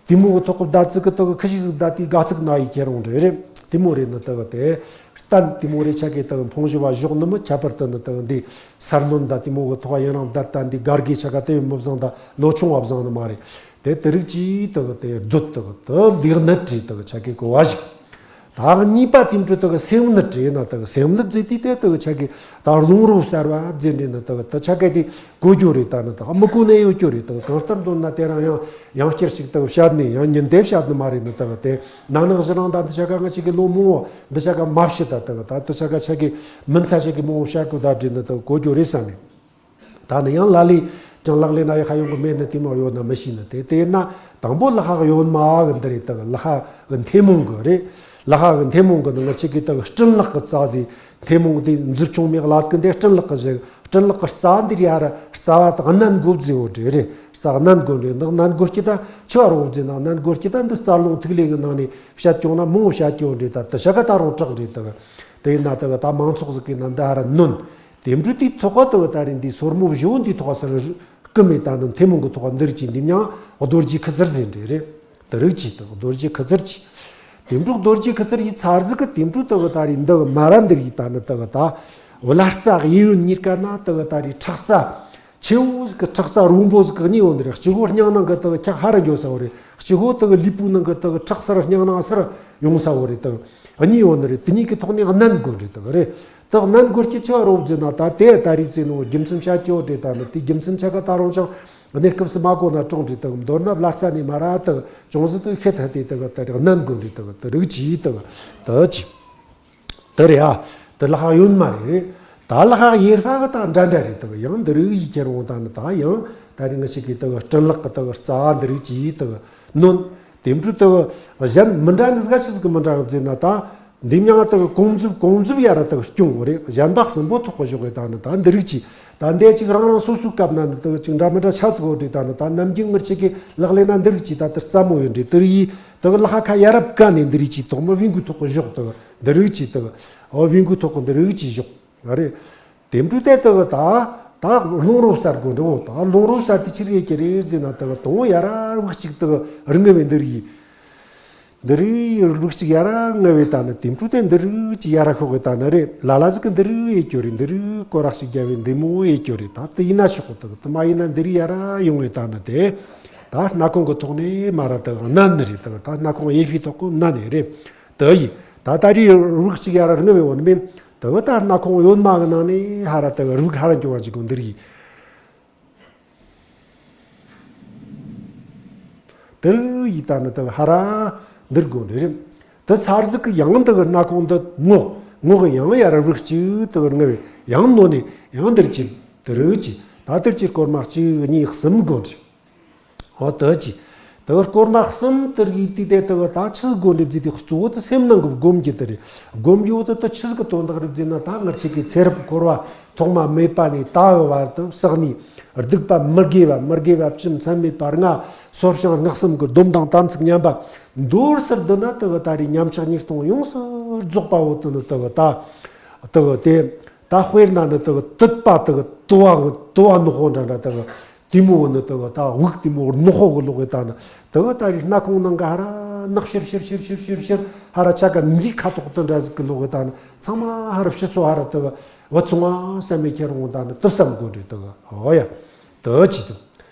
དེ་མོ་གི་ཐོག་གི་བརྡ་ཚིག་གི་ཐོག་གི་ཁི་ཤི་ཟིག་བརྡ་དེ་དགའ་ཚིག་ན་ཡི་ཁྱེར་འོང་རེ་རེ། དེ་མོ་རེ་ནི་དག་དེ། གཏན་དེ་མོ་རེ་ཆ་གི་དག་འཕོང་བཞི་བ་ཞོག་ནི་མི་ཁྱད་པར་དུ་ནི་དག་འདི་ས་རློན་ད་དེ་མོ་གི་ཐོག་ཡུན་རིང་བརྡ་ད་འདི་གར་གི་ཆ་ག་དེ་བས་མི་བཟང་ད་ལོ་ཆུང་བ་བཟང་ནི་མ་རེད། དེ་དེ་རིགས་ཀྱིས་དག་དེ་སྡུད་དག་དེ་ལེགས་ནི་བྲིས་དག་ཆ་གི་གོ་བ་ཞིག་ད་གཉིས་པ་དེ་འཕྲོ་དག་སེམས་ནི་བྲིས་ན་དག་སེམས་ནི་བརྫིས་དུས་དེ་དག་ཆ་གི་ད་རླུང་རོ་གསར་བ་བརྫིས་འདྲེ་ནི་དག་དེ་ཆ་གི་དེ། གོ་རྒྱུ་རེད། ད་ནི་དག་མི་གོ་ནས་ཡོད་རྒྱུ་རེད། དག་གང་ལྟར་འདོད་ན་དེ་རང་ཡང་ཡང་བསྐྱར་ཞིག་དག་བཤད་ནས་ཡང་ཉིན་དེ་བཤད་ནི་མ་རེད་ནི་དག་དེ་ནང་ནང་ཞི་རང་ད་འདི་ཆ་ག་ང་ཞིག་གི་ལོ་མང་བོ་འདི་ཆ་ག་མ་བཤད་ད་དག་ད་འདི་ཆ་ག་ཆ་གི་མིན་ས་ཞིག་གི་མང་བོ་བཤད་དགོས་ད་བྲིས་ནི་དག་གོ་རྒྱུ་རེད་བསམ་ནས། ད་ནི་ཡང་ལ་ལས་ཀྱང་ལག་ལེན་ན་ཡི་ཧ་ཡོང་གི་མེད་ནི་དེ་མ་ཡོད་ན་མི་ཤེས་ནི་དེ་དེ་ན་དང་པོ་ལ་ཧ་གི་ཡོད་མ་གི་འདི་རེད། དག་ལ་ཧ་གི་མཐེ་མོང་གི་རེད། ལ་ཧ་གི་མཐེ་མོང་གི་ནི་ང་ཆིག་གི་དག་སྤྲིན་ལག་གི་རྩ་ཟེར། མཐེ་མོང་དེ་མཛུབ་ཆུང་མེད་ལ་ཀི་འདི་སྤྲིན་ལག་གི་བཞག་སྤྲིན་ལག་གི་རྩ་འདི་རེད། ཧ་ར་རྩ་བ་དག་གནན་དགོ་བཟེ་འོ་འདྲེ་རེད། རྩ་གནན་དགོ་འདྲེ་འདི་གནན་དགོ་སྐྱི་ད་ཆི་བ་རོ་བཟེ་ན་གནན་དགོ་སྐྱི་ད་འདི་རྩ་རླུང་ཐིག་ལེ་གི་ནང་ནས་བཤད་ཀྱོང་ན་མོ་བཤད་ཀྱོང་འདྲེ་ད་དི་ཤ་ག་ད་རུང་དྲག་འདྲེ་དག་དེ་ཡིན་ན་དག་ད་མང་ཚོགས་ཟིག་གི་ནང་འདི་ཧ་ར་ནོན། དེ་འབྲུ་དེའི་ཐོག་ག་དག་ད་རེད། འདི་སོར་མོ་བཞི་བོ་འདིའི་ཐོག་ག་སར་ཀི་མེ་ད་ནི་མཐེ་མོང་གི་ཐོག་ག་འདིར་གྱིས་འདི་མྱང་རྡོ་རྗེ་ཁུ་ཚུར་ཟེར་འདྲེ་རེད། དེ་རིགས་ཀྱིས་དག་རྡོ་རྗེ་ཁུ་ཚུར་གྱིས། དེ་འབྲུ་རྡོ་རྗེ་ཁུ་ཚུར་ཡི་ཚར་ཟིག་གི་དེ་འབྲུ་དག་ད་རེད། འདི་མ་ར་འདིར་ཡི་ད་ནི་དག་ད་བླ་རྩ་གཡས་གཡོན་གཉིས་ཀ་ན་དག་ད་རེད། ཁྲག་རྩ་ཆེ་བོ་ཟིག་གི་ཁྲག་རྩ་རོང་པོ་ཟིག་གི་གཉིས་ཡོད་འདི་རེད། གཅིག་བོ་སྙིང་ནང་གི་དག་འཁྱག་ཧ་ར་འགྱོ་ས་བོ་རེད། གཅིག་བོ་དག་ལུས་པོའི་ནང་གི་དག་ཁྲག་སར་སྙིང་ནང་སར་ཡོང་ས་བོ་རེད། དག་གཉིས་ཡོད་འདི་རེད། དེ་གཉིས་ཀྱི་ཐོག་ནས་གནན་དགོས་འདྲེ་དག་རེད། དག་ནན་དགོས་ཀྱི་ཆེ་བ་རོབ་ཟེར་ན་ད་དེ་ད་རིག་ཚེ་ནོ་རྒྱུ་མཚན་བཤད་ཀྱི་ཡོད་རེད། ད་ནི་དེ་རྒྱུ་མཚན་ཆ་ག་ད་རུང་ཅང་གནས་སྐབས་སུ་མ་གོ་ན་གྲོང་རེད། དག་མདོར་ན་བླ་རྩ་ནས་མ་ར་དག་ཅུང་ཟད་དུ་ཤེད་ཐ་དེ་དག་ད་རིག་ནན་དགོས་རེད། དག་ད་རིག་ཅི་དག་ད་ཅི་ད་རེད་ཨ། ད་ལྷག་ཡོད་མ་རེད་རེད། ད་ལྷག་ཡེར་ཕ་གི་ད་འདྲ་འདྲ་རེད། དག་ཡང་འདི་རིག་ཡི་ཁྱེར་འོང་ད་ནི་ད་ཡང་ད་རིག་ང་ཞིག་གི་དག་སྤྲིན་ལག་གི་དག་རྩ་འདི་རིག་ཅི་དག་ནོན། དེ་འཕྲུལ་དག་གཞན་མི་འདྲ་འདི་ག་ཆི་ཟིག་གི་མི་འདྲ་གི་ཟེར་ན་ད། འདི་མྱང་དག་གོང་འཛུབ་གོང་འཛུབ་ཡ་ར་དག་སྐྱོང་གི་རེད། གཞན་པ་གསུམ་པོ་ཐོག་གི་ཞོག་གི་ད་ནི་ད་འདི་རིགས་ཀྱི་ད་འདས་ཅིག་རང་རང་སོ་སོའི་སྐབས་ན་འདི་དག་ཅིག་འདྲ་མི་འདྲ་ཆ་ཚིག་གོ་འདྲི་ད་ནི་ད་ནམ་རྒྱུན་ངར་ཆེ་གི་ལག་ལེན་ན་འདི་རིགས་ཀྱི་ད་དེར་རྩ་མོ་ཡོད་འདྲི་དེར་ཡིས་དག་ལྷག་ཁ་ཡ་རབས་ཀ་ནས་འདི་རིགས་ཀྱི་ཐོག་མ་བིང་གུ་ཐོག་གི་ཞོག་དག་འདི་རིགས་ཀྱི་དག་ཨོ་བིང་གུ་ཐོག་གི་འདི་རིགས་ཀྱི་ཞོག་ཨ་རེད། དེ་འཕྲུལ་དེ་དག་ད་ད་ལུང་རོ་གསར་དགོས་འགྲོ་ད་ལུང་རོ་གསར་དེ་ཕྱིར་ཡེ་ཀྱི་རེད་ཟེར་ན་དག་དང་ཡ་ར་རུག་ཅིག་དག་རིང་ངེ་བའི་འདི་རིགས། འདི་རིགས་རིགས་ཅིག་ཡ་ར་ངེ་བའི་ད་ནི་དེ་འཕྲུལ་དེ་འདི་རིགས་ཅིག་ཡ་ར་ཤོག་གི་ད་ནི་རེད། ལ་ལ་ཟིག་གི་འདི་རིགས་ཡེ་ཀྱོ་རེད། འདི་རིགས་སྐོར་རག་ཅིག་རྒྱབ་བའི་འདི་མོ་ཡེ་ཀྱོ་རེད། ད་དེ་ཡིན་ན་ཆོག་གི་དག་དེ་མ་ཡིན་ན་འདི་རིགས་ཡ་ར་ཡོང་བའི་ད་ནི་དེ་ད་སྣ་ཁུང་གི་ཐོག་ནས་མ་ར་དག་ནན་ནི་རེད། དག་ད་སྣ་ཁུང་ཡེ་ཕི་ཐོག་གི་ནན་ནི་རེད། དེ་ཡིན་ད་ད་རིགས་རིགས་ཅིག་ཡ་ར་ངེ་བའི་འོ་ནི་མིན། དེ་བ་ད་སྣ་ཁུང་གཡོན་མ་གི་ནང་ནས་ཧ་ར་དེ་རུག་ཧ་ར་འགྱོ་བ་ཅིག་གོ་འདིར་ཡིན། དེར་ཡིན་ད་ནི་དེ་ཧ་ར་འདིར་གོ་འདི་རེད། དེ་ཚར་ཟིག་གི་ཡང་འདི་གི་སྣ་ཁུང་འདི་ངོགས་ངོགས་གི་ཡང་ཡ་ར་རུག་གཅིག་དེ་གི་ངེ་བའི་ཡང་ནོ་ནས་ཡང་འདིར་གྱིན་དེ་རུག་གཅིག་ད་དེར་གྱིས་སྐོར་མ་གཅིག་གཉིས་གསུམ་གོ་འདི། ཨོ་དེ་ཅི། དེ་བར་སྐོར་མ་གསུམ་དེར་གི་དུས་དེ་དེ་བ་ད་ཆི་ཟིག་དགོས་འདྲི་བརྩིས་ཏེ་གཙོ་བོ་དེ་སེམས་ནང་གི་སྒོམ་རྒྱུ་དེ་རེད། སྒོམ་རྒྱུ་དེ་དེ་ཆི་ཟིག་གི་དོན་དག་རེད་བརྩིས་ན་ད་ངར་ཆེ་གི་ཚེ་རབས་འཁོར་བ་ཐོག་མ་མེད་པ་ནས་ད་གི་བར་དུ་བསགས་ནས་སྡིག་པ་མི་དགེ་བ་མི་དགེ་བ་བཅུ་མཚམས་མེད་པ་ལྔ་སོར་བྱང་སྔགས་གསུམ་གི་སྡོམ་དང་དམ་ཚིག་ཉམས་པ་མདོར་བསྡུ་ན་དེ་གི་ད་རེས་ཉམས་ཆག་ཉེས་ལྟུང་ཡོངས་སུ་རྫོགས་པ་བོ་དེ་ནི་དེ་གི་ད་དེ་གི་དེ་ད་དཔེར་ན་ནི་དེ་གི་དུད་པ་དེ་གི་དུ་བ་དུ་བ་ནག་པོ་འདྲ་འདྲ་དེ་གི་དེ་མོ་ནི་དེ་གི་ད་དབུགས་དེ་མོ་ནག་པོ་གི་ལོག་གི་ད་ནི་དེ་གི་ད་རེས་སྣ་ཁུང་ནང་གི་ཧ་ར་ནག་ཤིར་ཤིར་ཤིར་ཤིར་ཤིར་ཤིར་ཧ་ར་ཆ་ག་འདི་ཁ་དོག་དེ་འདྲ་ཟིག་གི་ལོག་གི་ད་ནི་ཚང་མ་ཧ་ར་ཕྱི་སོ་ཧ་ར་དེ་གི་བུ་ཚོང་བ་བསམ་མེད་ཁྱེར་འོང་ད་ནི་དུ་བསམ་དགོས་རེད། དེ་གི་ཧོ་ཡ་དེ་ཅི་དུ་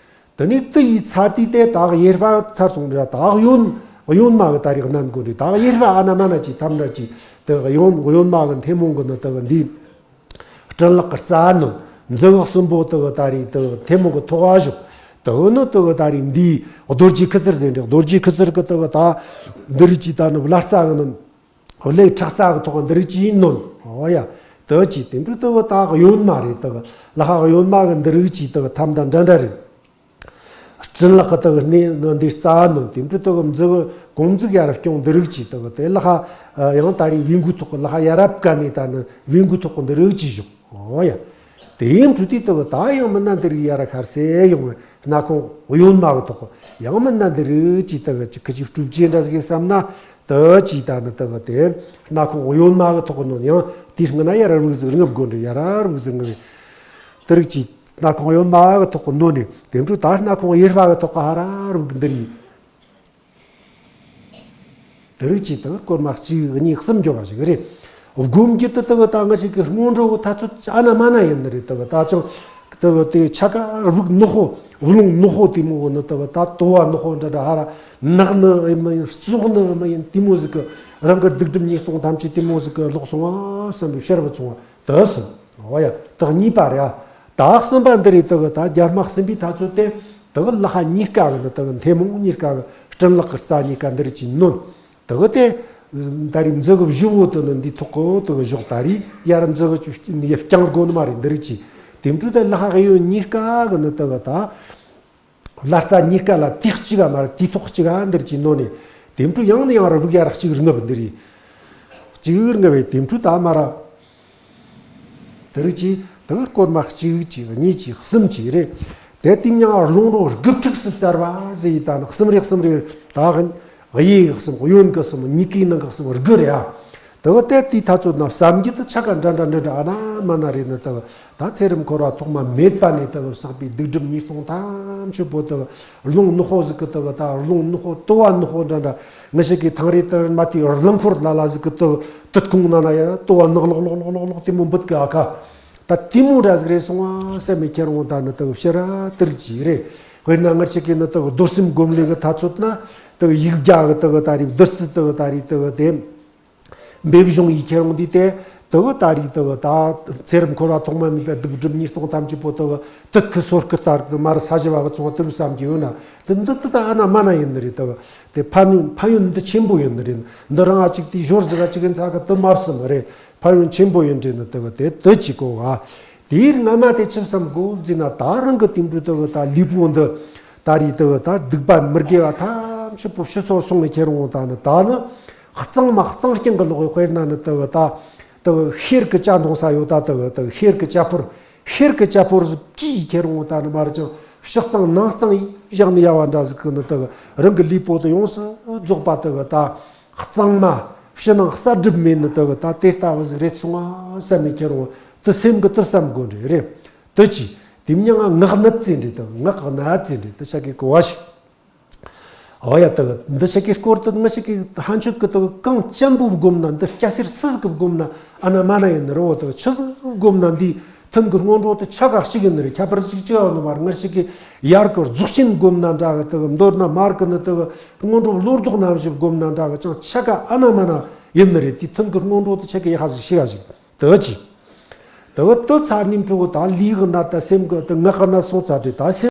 དེ་ནི་དེ་ཡི་ཚ་དུས་དེ་ད་གི་ཡེར་པ་ཚར་སོང་རེད། ད་གི་གཡོན་གཡོན་མ་གི་ད་རེས་ནན་དགོས་རེད། ད་གི་ཡེར་པ་ཨ་ན་མ་ན་ཅི་ཐམ་འདྲ་ཅི་དེ་གི་གཡོན་གཡོན་མ་གི་མཐེ་མོང་གི་ནི་དེ་གི་འདི། སྤྲིན་ལག་གི་རྩ་ནོན། མཛུ་གུ་གསུམ་པོ་དེ་གི་ད་རེས་དེ་གི་མཐེ་མོང་གི་ཐོག་བ་བཞུགས། དེ་གི་ནི་དེ་གི་ད་རེས་འདིའི་རྡོ་རྗེ་ཁུ་ཚུར་ཟེར་འདྲ། རྡོ་རྗེ་ཁུ་ཚུར་གི་དེ་གི་ད་འདི་རིགས་ཀྱི་ད་ནི་བླ་རྩ་གི་ནི་བླའི་ཁྲག་རྩ་གི་ཐོག་འདི་རིགས་ཀྱི་ནོན། ཨོ་ཡ། དེ་གི་དེ་འཕྲུལ་དེ་གི་ད་གཡོན་མ་རེད། དེ་གི་ལྷག་གཡོན་མ་གི་འདི་རིགས་ཀྱི་དེ་གི་ཐམ་ད་འདྲ་འདྲ་རེད། སྤྲིན་ལག་གི་དག་སྣེ་ནི་འདི་རྩ་ནོན། དེ་འཕྲོ་དག་མཛུ་གུ་གོང་མཛུག་ཡར་སྐྱོང་འདི་རིགས་ཀྱི་དག་དེ་ལ་ཧ་ཡང་ད་རེས་བིང་གུ་ཐོག་གི་ལ་ཧ་ཡ་རབས་ཀ་ནས་ད་ནི་བིང་གུ་ཐོག་གི་འདི་རིགས་ཀྱི་བཞུགས། ཨོ་ཡ། དེ་འཕྲོ་དེ་དག་ད་ཡང་མིན་ན་འདི་རིགས་ཡར་ཁར་སེ་ཡོང་བའི་སྣ་ཁུང་གཡོན་མ་གི་ཐོག་གི་ཡང་མིན་ན་འདི་རིགས་ཀྱི་དག་ཅིག་ཁི་ཅིག་སྤྲུབ་ཅེས་འདྲ་ཟིག་བསམ་ན་དག་ཅིག་ད་ནི་དག་དེ་སྣ་ཁུང་གཡོན་མ་གི་ཐོག་གི་ནོན། ཡང་དེའི་སྔ་ན་ཡར་རུག་ཟིག་རྔུབ་དགོས་འདྲ། ཡར་རུག་ཟིག་རྔུབ་དེ་རིགས་ཀྱི། སྣ་ཁུང་གཡོན་མ་གི་ཐོག་གི་ནོན་ནས་དེ་འཕྲོ་ད་སྣ་ཁུང་གཡས་པ་གི་ཐོག་གི་ཧ་ར་རུག་འདི་རེད། དེ་རིགས་ཀྱི་དག་སྐོར་མ་གཅིག་གཉིས་གསུམ་འཇོག་པ་ཞིག་རེད། སྒོམ་རྒྱུ་དེ་དག་ད་ང་ཞིག་གི་སྔོན་འགྲོ་གི་ཐ་ཚོད་ཨ་ན་མ་ན་ཡིན་ནི་རེད། དག་ད་ཅང་དག་དེ་ཆ་ག་རུག་ནག་པོ་རླུང་ནག་པོ་དེ་མོ་གི་ནི་དག་ད་དུ་བ་ནག་པོ་འདྲ་འདྲ་ཧ་ར་ནག་ནི་ཨེ་མ་ཡིན། བཙོག་ནི་ཨེ་མ་ཡིན། དེ་མོ་ཟིག་གི་རང་གི་སྡིག་སྒྲིབ་ཉེས་ལྟུང་ཐམས་ཅད་དེ་མོ་ཟིག་གི་ལོག་སོང་བ་བསམ་པའི་ཕྱིར་བུད་སོང་བ། དག་གསུམ། འོ་ཡ། དག་གཉིས་པ་རེད་ཨ། དག་གསུམ་པ་འདི་རེད། དག་ད་རྒྱ་དམག་གསུམ་པའི་ཐ་ཚོད་དེ། དག་ལ་ཧ་གཉིས་ཀ་གི་ནི་དག་མཐེ་མོང་གཉིས་ཀ་གི་སྤྲིན་ལག་གི་རྩ་གཉིས་ཀ་འདི་རེད་ཀྱི་ནོན། དག་དེ་ད་རེས་མཛུ་གུ་བཞི་བོ་དེ་ནི་འདི་ཐོག་གི་དག་བཞག་ད་རེས་ཡར་མཛུ་གུ་ཡར་བརྐྱང་དགོས་ནི་མ་རེད། འདི་རེད་ཀྱི་དེ་འཕྲོ་དེ་ལ་ཧ་གཡོན་གཉིས་ཀ་གི་ནི་དག་ད། བླ་རྩ་གཉིས་ཀ་ལ་དུས་གཅིག་ག་མར་དུས་ཐོག་གཅིག་ག་འདིར་གྱི་ནོ་ནས་དེ་འཕྲོ་ཡང་ནས་ཡང་རུ་རུག་ཡར་གཅིག་རྔུབ་འདིར་ཡི། གཅིག་རྔུབ་པའི་དེ་འཕྲོ་ད་མར་དེ་རིགས་ཀྱི་དེ་སྐོར་མ་གཅིག་གཅིག་གཉིས་གཅིག་གསུམ་གཅིག་རེད། དེ་དུས་མྱང་རླུང་རོ་དགུ་ཕྲུགས་སུ་གསར་བ་ཟེར་ཡི་ད་ནི་གསུམ་རེ་གསུམ་རེ་ད་གཡས་གསུམ་གཡོན་གི་གསུམ་གཉིས་ཀའི་ནང་གི་གསུམ་དགུ་རེད་ཨ། དེ་བ་དེ་དེའི་ཐ་ཚོད་ན་བསམ་རྒྱུ་དེ་ཆ་ག་འདྲ་འདྲ་འདྲ་འདྲ་ཨ་ན་མ་ན་རེད་ནི་དེ་བ་ད་ཚེ་རབས་འཁོར་བ་ཐོག་མ་མེད་པ་ནས་དེ་བ་བསགས་པའི་སྡིག་སྒྲིབ་ཉེས་ལྟུང་ཐམས་ཅད་པོ་དེ་བ་རླུང་ནག་པོ་ཟིག་གི་དེ་བ་ད་རླུང་ནག་པོ་དུ་བ་ནག་པོ་འདྲ་འདྲ་ང་ཞིག་གི་ཐང་རེད་དེ་མ་དེ་རླངས་འཁོར་ལ་ལ་ཟིག་གི་དེ་བ་དུད་ཁུང་ན་ན་ཡ་ར་དུ་བ་ནག་ལོག་ལོག་ལོག་ལོག་ལོག་དེ་མོ་འབུད་གི་ཨ་ཁ་ད་དེ་མོ་འདྲ་ཟིག་རེད་སོང་བ་སེམས་མི་ཁྱེར་འོང་ད་ནི་དེ་བ་ཕྱི་ར་དེ་རིགས་ཀྱི་རེད། དཔེར་ན་ང་ཞིག་གི་ནི་དེ་བ་རྡོར་སེམས་སྒོམ་ལས་གི་ཐ་ཚོད་ན་དེ་བ་ཡིག་བརྒྱ་གི་དེ་བ་ད་རེད། བདུད་རྩི་དེ་བ་ད་རེད་དེ་བ་དེ། འབེབས་གཞུང་ཡི་ཁྱེད་རང་འདི་དེ་ དེ་གི་ད་རེས་དེ་གི་ད་ཚེ་རབས་འཁོར་བ་ཐོག་མ་མེད་པའི་སྡིག་སྒྲིབ་ཉེས་ལྟུང་ཐམས་ཅད་པོ་དེ་གི་དུད་ཁུ་སོ་སྐུ་ལྟར་དུ་མར་ས་ཞི་བ་གི་ཚོང་དུ་བསམ་གྱི་ཡོད་ན། དེ་འདི་དེ་ད་ཨ་ན་མ་ན་ཡིན་ནི་རེད། དེ་གི་དེ་ཕན་ཡོན་ཕན་ཡོན་འདི་ཆེན་པོ་ཡིན་ནི་རེད། འདི་རང་ཨ་ཅིག་དེ་ཞོར་ཟིག་ཨ་ཅིག་ཡིན་ཚ་གི་དེ་མ་བསམ་རེད། ཕན་ཡོན་ཆེན་པོ་ཡིན་འདྲེ་ནི་དེ་གི་དེ་དེ་ཅིག་གོ་བ། དེའི་སྔ་མ་དེ་ཆི་བསམ་དགོས་ཟེར་ན། ད་རང་གི་དེ་འདྲ་དེ་གི་ད་ལུས་པོ་འདི་ད་རེས་དེ་གི་ད་སྡིག་པ་མི་དགེ་བ་ཐམས་ཅད་པོ་ཕྱི་སོ་སོང་གི་ཁྱེར་འོང་ད་ནི་ད་ནི། གཙང་མ་གཙང་རྐྱང་གི་ལོག་དཔེར་ན་ནི་དེ་གི་ད་དེ་གི་ཤེལ་གི་ཇ་འཐུང་ས་ཡོད་ད། དེ་གི་དེ་གི་ཤེལ་གི་ཇ་ཕོར། ཤེལ་གི་ཇ་ཕོར་ཟིག་གིས་ཁྱེར་འོང་ད་ནི་མར་ཅང་ཕྱི་གཙང་ནང་གཙང་བཞག་ནི་ཡ་བ་འདྲ་ཟིག་གི་ནི་དེ་གི་རང་གི་ལུས་པོ་དེ་ཡོངས་སུ་རྫོགས་པ་དེ་གི་ད་གཙང་མ་ཕྱི་ནང་གསལ་སྒྲིབ་མེད་ནི་དེ་གི་ད་དེ་ལྟ་བུ་ཟིག་རེད་སོང་ང་བསམ་ནས་ཁྱེར་འོང་དེ་སེམས་གི་དེ་བསམ་དགོས་འདྲེ་རེད། དེ་ཅི་དེ་མྱང་ང་ངག་ནད་ཙེ་འདྲེ་དེ་ངག་ན་ཙེ་འདྲེ་དེ་ཆ་གི་གོ་བ་ཞིག་འོ་ཡ། དེ་གི་འདི་ཆ་གི་སྐོར་དུ་ང་ཆ་གི་ཧན་ཆོད་གི་དེ་གི་གང་ཅན་པོ་བསྒོམ་ན། འདི་སྐྱ་སེར་སུ་ཟིག་གི་བསྒོམ་ན་ཨ་ན་མ་ན་ཡིན་ནི་རེད། འོ་དེ་གི་ཆི་ཟིག་བསྒོམ་ན་འདི་ཐུན་གི་སྔོན་འགྲོ་དེ་ཆ་ག་གཅིག་ཡིན་ནི་རེད། ཁྱད་པར་གཅིག་ཅི་ཡོད་ནི་མ་རེད། ང་ཆ་གི་ཡར་གི་རྫོགས་ཆེན་བསྒོམ་ན་འདྲ་གི་དེ་གི་མདོར་ན་མར་གི་ནི་དེ་གི་སྔོན་འགྲོ་བློ་ལྡོག་རྣམ་བཞི་བསྒོམ་ན་འདྲ་གི་ཅང་ཆ་ག་ཨ་ན་མ་ན་ཡིན་ནི་རེད། དེ་ཐུན་གི་སྔོན་འགྲོ་དེ་ཆ་གི་ཡ་ཧ་ཟིག་ཤི་ཡ་ཟིག་དེ་ཅི། དེ་བ་དེ་ཚར་ནིམ་ཕྲུ་གུ་དང་ལུས་གི་ན་ད་སེམས་གི་དེ་ངག་གི་ན་སོང་ཚར་དེ་ད་སེམས།